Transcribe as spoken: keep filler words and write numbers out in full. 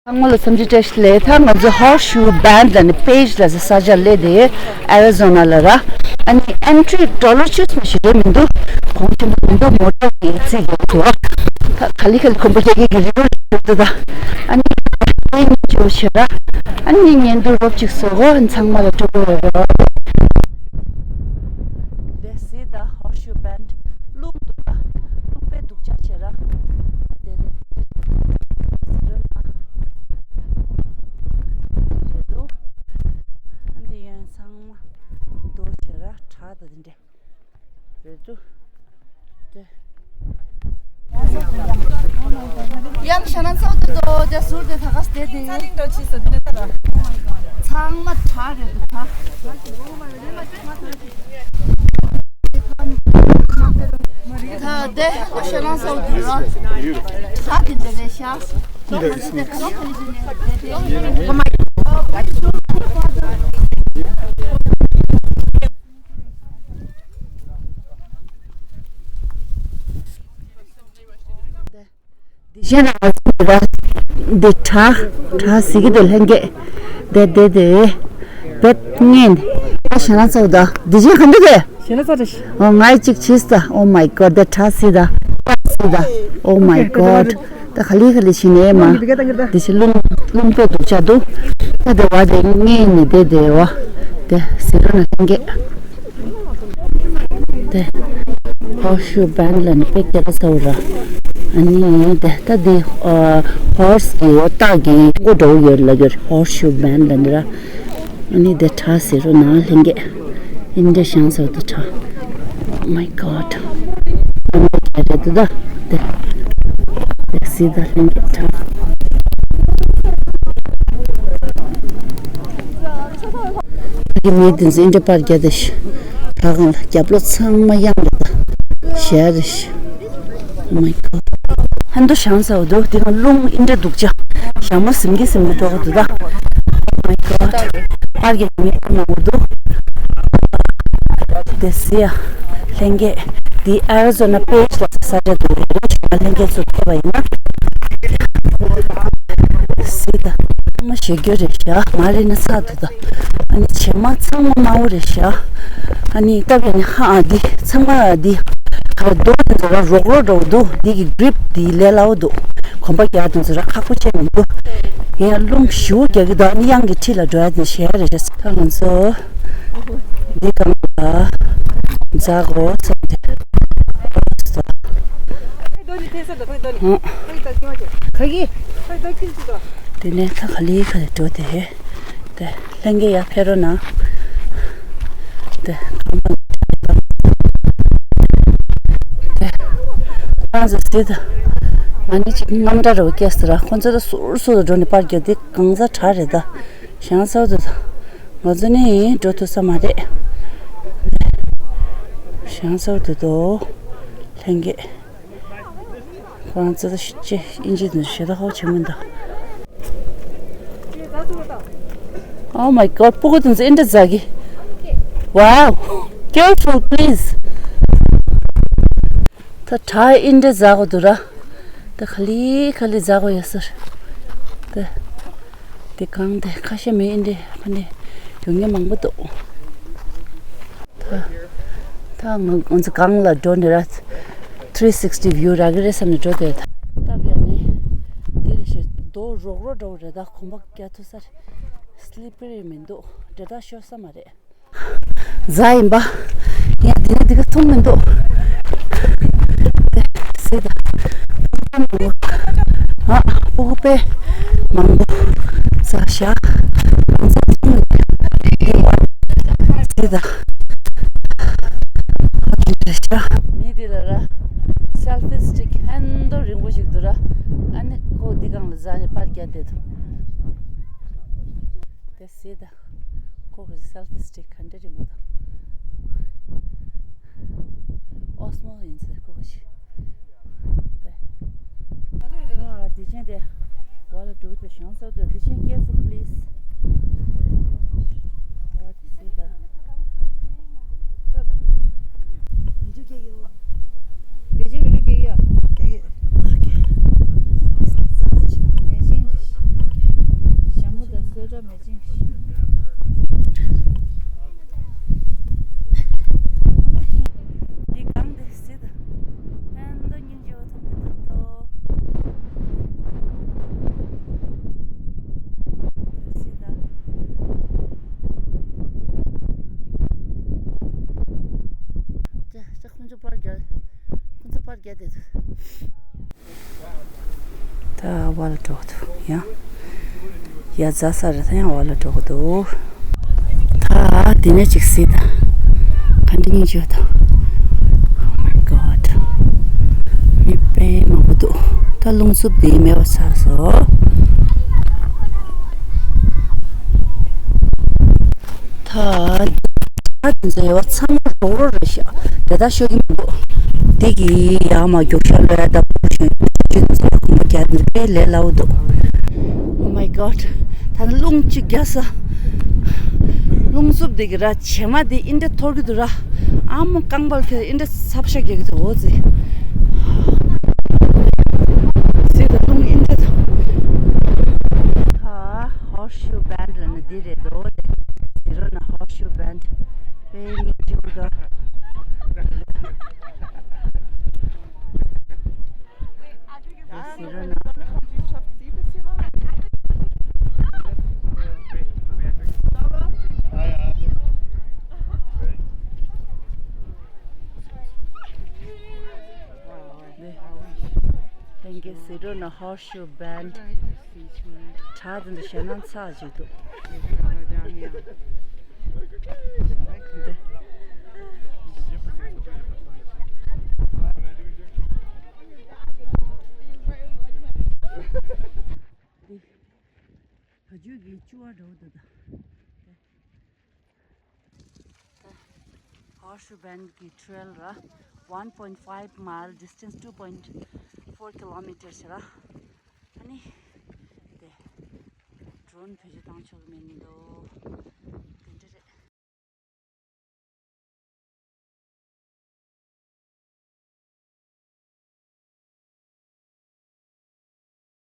ཚང་མ་ལ་འཚམས་འདྲི་བཀྲ་ཤིས་བདེ་ལེགས། ད་ང་ཚོ་Horseshoe Bend ལབ་ནས་Page ལབ་ས་ས་ཆ་སླེབས་ཏེ་Arizona ལ་ར། ཨ་ནི་entry dollar གཅིག་ཙམ་ཞིག་རེད་མི་འདུག་གོང་ཆེན་པོ་མི་འདུག་མོ་ཊ་གི་རྩིས་རྒྱག་ཐུབ། ད་ག་ལེ་ག་ལེ་གོམ་པ་རྒྱག་གི་རེད་འདུག་ད་ཨ་ནི་ཨེ་ཉི་ཅོ་ཤེ་ར། ཨ་ནི་ཉན་དུ་རོབ་ཅིག་བཟོ་གོ་ཚང་མ་ལ་སྤྲོ་པོ་ཡོད་རོགས། དེ་སི་ད་Horseshoe Bend རླུང་འདུག་ད། རླུང་དཔེ་སྡུག་ཅག་བྱེད་ར། དེ་རེད། རོ་ན། རེད་འདུག་ཨ་འདི་ཡོན་ཚང་མ་རྡོ་བྱེད་ར་བྲག་ད་དེ་འདྲ། རེད་འདུག་དེ། ཡང་ཤ་ན་ཚོགས་དུ་དོ་དེ་ཟུར་དེ་ད་ག་སྟེ་དེ། ཚང་མ་བྲག་རེད་འདུག་ད། ད་དེ་ཤ་ན་ཚོགས་དུ་ར། ད་དེ་འདྲ་རེད་ཤག་འདི་གཞན་རང་ཚོ་འདི་བ། འདི་བྲག་བྲག་ཟེར་གི་འདུག་ལྷན་རྒྱས། དེ་དེ་དེ། བེད་ངན། ད་ཞེ་ན་ཚོགས་ད། འདི་གཞན་ག་འདུག་གས། ཞེ་ན་ཚོགས་ད་ཤི། ཨོ་ང་གཅིག་བྱིས་ད། Oh my god དེ་བྲག་ཟེར་ད། བྲག་ཟེར་ད། Oh my god ད་ག་ལེ་ག་ལེ་ཤི་ནས་མ། འདི་ཤི་རླུང་རླུང་པོ་སྡུག་ཅག་འདུག་ད་དེ་བ་དེ་ངན་ནི་དེ་དེ་བ། དེ་ཟེར་ར་ན་ལྷན་རྒྱས། དེ། Horseshoe Bend ལ་ནི་དཔེ་སྐད་གྲགས་ཚ་བོ་ར། ཨ་ནི་དེ་ད་དེ་ཨ་Horse གི་འོ་སྟག་གི་མགོ་འདྲ་བོ་ཡོད་ལ་ཡོད། Horseshoe Bend ལ་ནི་ར། ཨ་ནི་དེ་བྲག་ཟེར་རོ་ན་ལྷན་རྒྱས། ཨིན་འདྲ་ཤང་ཟེར་དེ་བྲག Oh my god ཨ་ནི་རེད་དེ་ད། དེ། དེ་སི་ད་ལྷན་རྒྱས་བྲག་གི་མི་དེ་ཚོ་ཨིན་དྲ་པར་རྒྱག་དེ་ཤི། ད་གང་ལ་རྒྱབ་ལོགས་ཚང་མ་གཡང་རེད་ད། ཞལ་རེད་ཤི། Oh my god ཧན་དོ་ཞང་ས་འོ་དོ་དེ་གང་རླུང་ཨིན་དྲ་སྡུག་ཅག་ཞང་མོ་ཟིམ་གི་ཟིམ་གི་འགྲོ་གི་འདུག་ད། Oh my god པར་རྒྱག་མི་མང་པོ་འདུག་དེ་སི་ཡ། ལྷན་རྒྱས། འདི་Arizona Page ལ་ས་ཆ་འདུག་རེད་ལ་ཞུ་ན་ལྷན་རྒྱས་ཚོ་ཐེ་བ་ཡིན་ན། སི་ད། ཚང་མ་ཞེ་སྐྱོ་རེད་ཤག་ང་རེ་ན་ཚ་འདུག་ད། ཨ་ནི་བྱེ་མ་ཚང་མ་དམར་པོ་རེད་ཤག་ཨ་ནི་སྟབས་ཡག་ནི་ཧ་ཨ་འདི་ཚང་མ་འདི། ད་རྡོ་འདི་ཚོ་ར་རོག་རོག་འདྲ་བོ་འདུག་འདི་གི་grip འདི་ལས་སླ་བོ་འདུག་གོམ་པ་རྒྱག་དུས་ཚོ་ར་ཁག་པོ་ཆེ་མི་འདུག་ཡང་རླུང་ཞེ་པོ་རྒྱག་གི་འདུག་ཨ་ནི་གཡང་གི་འཁྲིས་ལ་འགྲོ་ཡ་དེ་ཞེ་དྲག་རེད་ཤག་ད་ང་ཚོ། འདི་གང་ལ་འཛག་གོ་སོང་སྟེ། ཧ་གི། དེ་ནས་ད་ག་ལེ་ག་ལེ་འགྲོ་དེ། དེ་ལྷན་རྒྱས་ཡར་ཕེབས་རོགས་གནང་། དེ་གང་ལ། དེ་ཁོང་ཚོ་ཟེར་ད། ང་ནི་ཅིག་རྔམ་འདྲ་རོ་སྐྱེས་སི་ར་ཁོང་ཚོ་ད་ཟུར་ཟུར་དུ་འགྲོ་ནས་པར་རྒྱག་དེ་གང་ཟག་གྲགས་རེད་ད། ཞང་ཚ་བོ་དེ་ད། ང་ཚོ་ནི་འགྲོ་ཐུབ་ས་མ་རེད། ཞང་ཚ་བོ་དེ་དོ། ལྷན་རྒྱས། ཁོ་རང་ཚོ་ད་ཤི་ཅེ་ཨིན་ཇི་དེ་ཞེ་ད་ཧོ་ཆེ་མོ་འདུག Oh my god སྤུ་གུ་དེ་ཚོ་ཨིན་དྲ་ཟ་གི Wow careful please ད་བྲག་ཨིན་དྲ་ཟ་གོ་འདུག་ར། ད་ག་ལེ་ག་ལེ་ཟ་གོ་ཡོད་ས་རེད། ད། དེ་གང་དེ་ཁ་ཤས་མི་ཨིན་དྲ་ཁ་ནས་ཡོང་མཁན་མང་པོ་འདུག་ད། ད་ང་ང་ཚོ་གང་ལ་འགྲོ་ནི་ར། three sixty view རག་གི་རེད་བསམ་ནས་འགྲོ་དེ་ད། སྟབས་ཡག་ནི། འདི་རེད་ཤག་རྡོ་རོག་རོག་འདྲ་བོ་རེད་ད་གོམ་པ་རྒྱག་ཐུབ་ས་རེད། སི་ལི་པི་རི་མི་འདུག་འདྲེ་ད་ཤོར་ས་མ་རེད། རྫ་ཡིན་པ། ཡང་དེ་ནི་འདི་ག་མཐོང་མི་འདུག་དེ་ཟེར་ད། ཨ་སྤུ་གུ་དཔེ་མང་པོ་ཟ་ཤག་ཟེར་ད། ཨ་དེ་འདྲ་ཤག་མི་འདི་ལ་ར། selfie stick ཧན་དོ་རིང་པོ་ཞིག་འདུག་ར། ཨ་ནི་ཁོ་འདི་སྒང་ལ་ཟ་ནས་པར་རྒྱག་བསྡད་འདུག་དེ་ཟེར་ད། ཁོ་གི་selfie stick ག་འདྲ་རིང་པོ་དང་། ཨོ་སི་མོ་ཡིན་ཟེར་ཁོ་གི་ཞིག་དེ། ཨ་དེ་ཅན་དེ། བ་ལ་འགྲོ་དེ་ཞང་ཚ་དེ་དེ་ཅན་careful please ཨ་དེ་ཟེར་ད། ཡིན་དུ་སྐྱེ་ཡོད། དེ་ཅན་མི་འགྲོ་སྐྱེ་ཡོད། སྐྱེ་ཡོད། ཨ་ཀེ། ས་ཆ་ཆེ་ན། དེ་ཅན། པར་རྒྱག་བསྡད་འདུག་ད་བ་ལ་འགྲོ་གི་འདུག་ཡང་། ཡ་རྫ་ས་རེད། ད་ཡང་བ་ལ་འགྲོ་གི་འདུག་ད་འདི་ནས་ཅིག་གཟིགས་དང་། ག་འདྲ་སྙིང་རྗེ་པོ་འདུག Oh my God. མི་དཔེ་མང་པོ་འདུག་ད་རླུང་འཚུབ་འདི་མེད་པ་ཆགས་སོང་། ད། ད་དེ་ཚོ་ཡོད་ཚང་མ་རོགས་རོགས་རེད་ཤག་དེ་ད་ཤོད་ཀྱི་མི་འདུག་དེ་གི་ཡར་མར་མགྱོགས་ཤོས་ལ་ད་བུ་ཞིག་ཅིག་ཚེ་ཁོང་པ་རྒྱག་ནས་དཔེ་ལས་སླ་བོ་འདུག Oh my God. ད་ནི་རླུང་གཅིག་རྒྱག་ས། རླུང་འཚུབ་དེ་གི་ར་བྱེ་མ་དེ་ཨིན་འདྲ་འཐོར་གི་འདུག་ར། ཨ་མོ་རྐང་པར་ཁྱེར་ཨིན་འདྲ་ཚབ་ཤ་རྒྱག་གི་འདུག་འོ་ཙི། ཙི་ད་རླུང་ཨིན་འདྲ་འཐོར། ད་Horseshoe Bend ལ་ནི་འདི་རེད་འདུག་དེ་རོ་ན་Horseshoe Bend དཔེ་མི་སྐྱིད་པོ་འདུག་དེ་ཟེར་རོ་ན། དེ་ལྷན་རྒྱས་ཟེར་རོ་ན་Horseshoe Bend བྲག་དེ་འདྲ་ཞེད་སྣང་ཚ་ཅིག་འདུག་འདི་བ་ཕྱུགས་ཀྱི་ཕྱུ་པ་འདྲ་བོ་འདུག་ད། Horseshoe Bend གི་trail ར། One point five mile, distance two point four kilometers ར། ཨ་ནི་དེ་drone བེད་སྤྱོད་བཏང་ཆོག་གི་མིན་འདུག